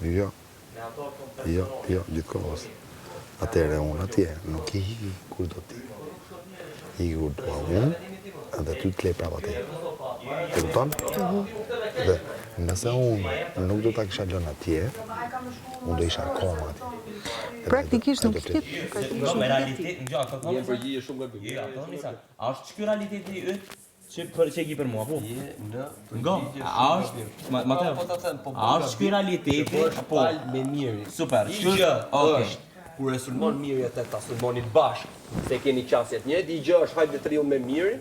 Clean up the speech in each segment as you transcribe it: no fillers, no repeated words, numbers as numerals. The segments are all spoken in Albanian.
Jo. Jo, jo, gjithë kohës. Atëherë unë atje, nuk i iki kur do ti. Iki kur dua unë, dhe ty të lej prapë atje. E kupton? Dhe nëse unë nuk do ta kisha lënë atje, unë do isha akoma atje. Edhe Praktikisht ai do- nuk ai do i ke, të praktikisht Jo, me nuk i ke ti. realitet, në gjë, Je në përgjigje shumë gabim. Jo, jo, thoni sa. A është ky realiteti yt që për që e ki për mua, po? Je në Ngo, përgjigje a shumë është gabim. Ma- Mateo? Po ta them, po A është ky realiteti? Që bësh Po. pal me mirin. Super. Një Ky gjë Okej. është kur e sulmon miri atë ta sulmoni bashkë, se keni qasje të njëjtë, një gjë është hajde të riu me mirin,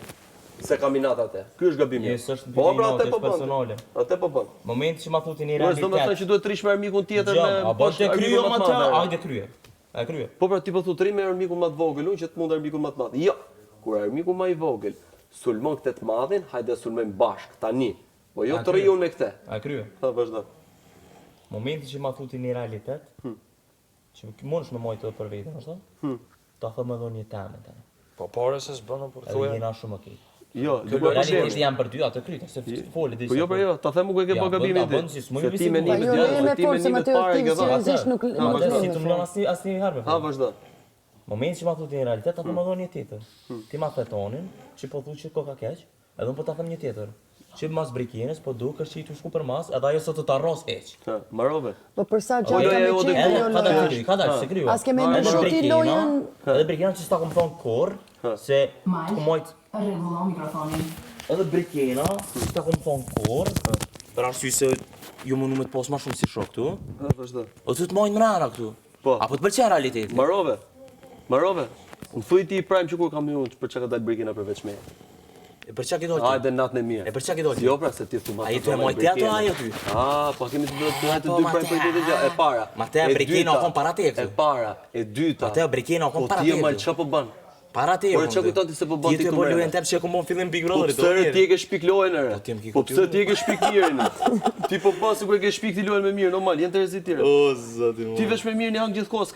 se kam inat atë. Ky është gabimi. Jo, s'është Po pra inat, atë po është bën. personale. Atë po bën. Momenti që ma thotë një Por s'do me thënë realitet. që duhet të rish me armikun tjetër Gjë, me a bën të armikun kryo më të Mateo? madh, Hajde krye. A krye. Po pra ti po thu të ri me armikun më të vogël, unë që të mund armikun më të madh. Jo. Kur armiku më i vogël sulmon këtë të madhin, hajde sulmojmë bashk tani. Po jo A, të krye. rri unë me këtë. A krye. Ha vazhdo. Momenti që ma thotë një realitet, që mundesh me majtë edhe për veten, ashtu? Ta them edhe unë një temë tani. Po pare se s'bën por Edhe thuaj. jena shumë okej. Jo, duke e Realiteti janë për dy atë kryet, se foli disa. Po jo, po jo, ta them unë ku e ke Ja, bë bën gabimin ta ti. bën, si s'mu Se ju ti me biseduar. nimet, Po, jo, jo, ne se me ti me fol se nimet Mateo para ti e ke dhënë. seriozisht nuk Ha, nuk vazhdo. Si të më lënë asnjë asnjë herë me Ha fol. vazhdo. Momenti që ma thotë një realitet, ta them edhe unë një tjetër. Ti ma the tonin, që po thu që koka keq, edhe unë po ta them një tjetër. Që mas Brikenës po dukesh që i tu shku për mas, edhe ajo sot të ta rros heq. Ha, mbarove. Po për sa Po, gjatë loja ka me jote qenë Edhe kjo ka dalë loja? kryu, ka dalë, se kryu. As ke me Edhe ndryshu ti Brikena, lojën? Edhe Brikena që s'ta kom thonë kurr, se Mike. ku mojt Rregullo mikrofonin. edhe Brikena, s'ta kom thonë kurr, për arsye se ju mundu me të pas ma shumë si shok këtu, Ha vazhdo. o ty të majnë mrena këtu. Po. Apo të pëlqen realiteti? Mbarove. Mbarove. Më thuj ti prime që kur kam unë për çka ka dalë Brikena përveç meje. E për çka ke dalë? ti? Hajde natën e mirë. E për çka ke dalë? ti? Jo pra se ti thu ma. A je tu e majt ti ato ajo ty? Ah, po kemi të bëhet të Po, dy prime për këtë gjë. E para. Mateo, E Brikena dyta, o kon para teje këtu. E para, e dyta. Mateo, Brikena o kon Po para ti e teje mal këtu. çfarë po bën? Para teje. Por o kon çka ty. kujton ti se po bën Ti ti tu e këtu bën mrena? lojën tem që e kom bën fillim Big Po Brotherit. pse o, re mirë. ti e ke shpik lojën ere? Po ti më ke Po kuptuar. pse ti e ke shpik mirin? Ti po bën sikur e ke shpik ti lojën me mirë, normal, janë të tjerë. O zoti Ti vesh me mirë një hang gjithkohës.